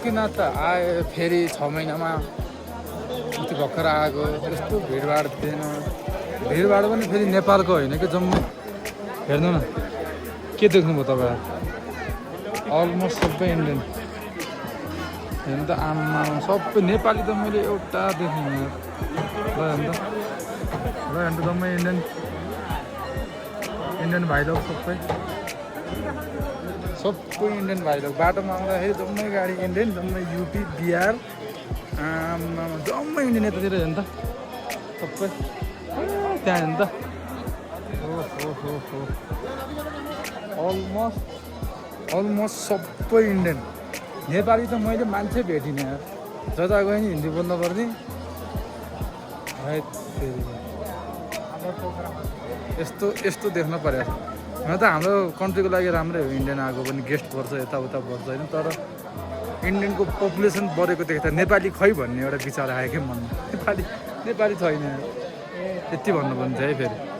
किन त आयो फेरि 6 महिनामा उति भर्खर आएको यस्तो भिडभाड थिएन भिडभाड पनि फेरि नेपालको होइन कि जम्मै हेर्नु न के देख्नुभयो तपाईँ अलमोस्ट सबै इन्डियन हेर्नु त आमा सबै नेपाली त मैले एउटा देख्नु ल हेर्नु त जम्मै इन्डियन भाइ लोग सबै इन्डियन भाइ लोग बाटोमा आउँदाखेरि जम्मै गाडी इन्डियन जम्मै युपी बिहार आमा जम्मै इन्डियन यतातिर हेर्नु त सबै त्यहाँ हेर्नु त अलमोस्ट सबै इन्डियन नेपाली त मैले मान्छे भेटिनँ जता गएँ नि हिन्दी बोल्नु पर्ने यस्तो देख्न पर्यो न त हाम्रो कन्ट्रीको लागि राम्रै हो इन्डियन आएको पनि गेस्ट पर्छ यताउता पर्छ होइन तर इन्डियनको पपुलेसन बढेको देख्दा नेपाली खै भन्ने एउटा विचार आयो क्या मनमा नेपाली छैन यति भन्नु पर्ने थियो है फेरि